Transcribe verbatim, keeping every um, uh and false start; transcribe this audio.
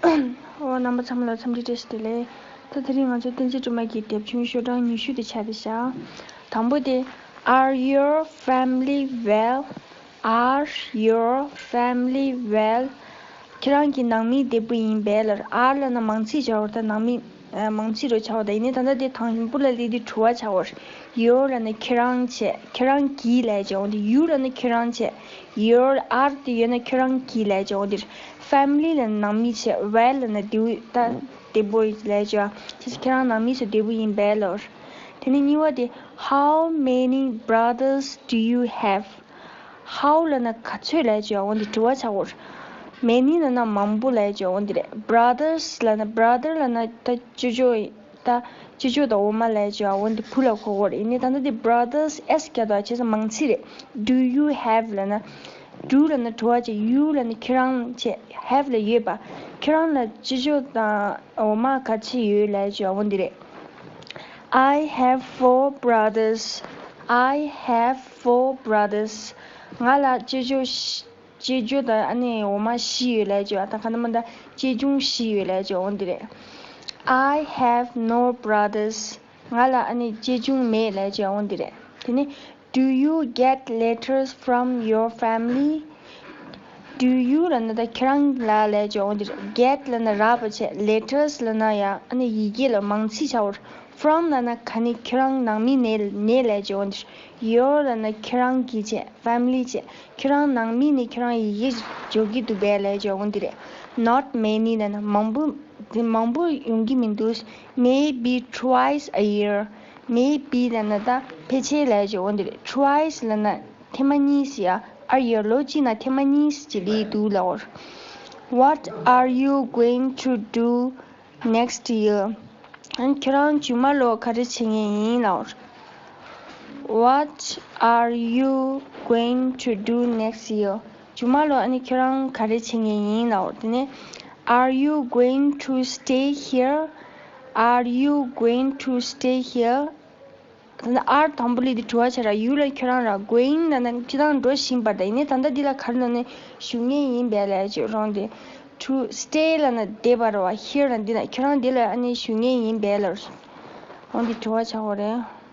ཨོ། རྣམ་པ་ཚང་མ་ལ་འཚམས་འདྲི་བཀྲ་ཤིས་བདེ་ལེགས། ད་དེ་རིང་ང་ཚོ་བསྟན་འཛིན་སྒྲོལ་མ་གི་དེབ་ཆུང་ཤོག་གྲངས་ཉི་ཤུ་དེ་ཆགས་བསྡད་ཤག་དང་པོ་དེ། Are your family well? Are your family well? ཁྱེད་རང་གི་ནང་མི་བདེ་པོ་ཡིན་པས་ལབ། Are ལབ་ན་མང་ཚིག་བྱ་བ་དང་ནང་མི་ཨ་མང་ཚིག་རུ་ཆགས་པ་དང་། ཡིན་ནའི་ད་ལྟ་དེ་དང་པོ་ལ་སླེབས་དུས་དྲི་བ་ཆགས་པ་རེད། Your ལབ་ན་ཁྱེད་རང་བྱས། ཁྱེད་རང་གི་ལབ་ཡ་བྱས། འོ་འདི་you ལབ་ན་ཁྱེད་རང་བྱས། Your are དེ་ཡོད་ན་ཁྱེད་རང་གི་ལབ་ཡ་བྱས། འོ་འདིར་family ལབ་ན་ནང་མི་བྱས། Well ལབ་ན་བདེ་པོ་ད་བདེ་པོ་ལབ་ཡ་བྱས། ཁྱེད་ཁྱེད་རང་ནང་མི་ཚོ་བདེ་པོ་ཡིན་པས་ལབ། དེ་ནས་གཉིས་པ་དེ། How many brothers do you have? How ལབ་ན་ག་ཚོད་ལབ་ཡ་བྱས། འོ་འདི་དྲི་བ་ཆགས་པ་རེད། Many ལབ་ན་མང་པོ་ལབ་ཡ་བྱས། འོ་འདི་རེད། Brothers ལབ་ན་brother ལབ་ན་ད་ཅོ་ཅོ་ཡིན། ད་ཅོ་ཅོ་དང་འོག་མ་ལབ་ཡ་བྱས། འོ་འདི་བུ་ལ་གོ་གོ་རེད། ཡིན་ནའི་ད་ལྟ་འདི་brothers S རྒྱག་དང་བྱས་ཙང་མང་ཚིག་རེད། Do you have ལབ་ན། Do ལབ་ན་དྲི་བ་བྱས། You ལབ་ན་ཁྱེད་རང་བྱས། Have ལབ་ཡོད་པ། ཁྱེད་རང་ལ་ཅོ་ཅོ་དང་འོག་མ་ག་ཚོད་ཡོད་ལབ་ཡ་བྱས། འོ་འདི་རེད། I have four brothers. I have four brothers. ང་ལ་ཅོ་ཅོ་བཞི། ཅོ་ཅོ་དང་ཨ་ནི་འོག་མ་བཞི་ཡོད་ལབ་ཡ་བྱས། ད་ག་ན་མ་ད་ཅོ་ཆུང་བཞི་ཡོད་ལབ་ཡ་བྱས། འོ་འདི་རེད། I have no brothers. ང་ལ་ཨ་ནི་ཅོ་ཆུང་མེད་ལབ་ཡ་བྱས། འོ་འདི་རེད། དེ་ནས། Do you get letters from your family? Do you ལབ་ན་ད་ཁྱེད་རང་ལ་ལབ་ཡ་བྱས། འོ་འདི་རེད། Get ལབ་ན་རག་པ་བྱས། Letters ལབ་ན་ཡང་ཨ་ནི་ཡི་གེ་ལ་མང་ཚིག་བྱ་བ་རེད། From ལབ་ན་ག་ནི་ཁྱེད་རང་ནང་མི་ནས་ནས་ལབ་ཡ་བྱས། འོ་འདི་རེད། Your ལབ་ན་ཁྱེད་རང་གི་བྱས། Family བྱས། ཁྱེད་རང་ནང་མི་ནས་ཁྱེད་རང་ཡི་གེ་འབྱོར་གྱི་འདུག་པས་ལབ་ཡ་བྱས། འོ་འདི་རེད། Not many ལབ་ན་མང་པོ། དེ་མང་པོ་ཡོང་གི་མི་འདུག Maybe twice a year. Maybe ལབ་ན་ད་ཕལ་ཆེར་ལབ་ཡ་བྱས། འོ་འདི་རེད། Twice ལབ་ན་ཐེངས་མ་གཉིས་ཡ། A year ལོ་གཅིག་ན་ཐེངས་མ་གཉིས་ཅིག་སླེབས་འདུག་ལབ་པ་རེད། What are you going to do next year? ཨ་ནི་ཁྱེད་རང་རྗེས་མ་ལོ་ག་རེ་བྱེད་མཁན་ཡིན་ལབ་པ་རེད། What are you going to do next year? རྗེས་མ་ལོ་ཨ་ནི་ཁྱེད་རང་ག་རེ་བྱེད་མཁན་ཡིན་ལབ་པ་རེད། དེ་ནས། Are you going to stay here? Are you going to stay here? ད་ལྟ་are དང་པོ་ལ་དེ་དྲི་བ་བྱས་ར། You ལ་ཁྱེད་རང་ར། Going ལབ་ན་སྤྱིར་བཏང་འགྲོ་བཞིན་པ་དང་། ཡིན་ནའི་ད་ལྟ་འདི་ལ་ག་རེ་ལབ་ན་བཞུགས་མཁན་ཡིན་པས་ལབ་ཡ་བྱས། རང་དེ། To stay ལབ་ན་བསྡད་པ་རེད་པ། Here ལབ་ན་འདི་ན་ཁྱེད་རང་འདི་ལ་ཨ་ནི་བཞུགས་མཁན་ཡིན་པས་ལབ། འོ་འདི་དྲི་བ་བྱ་དགོས་རེད།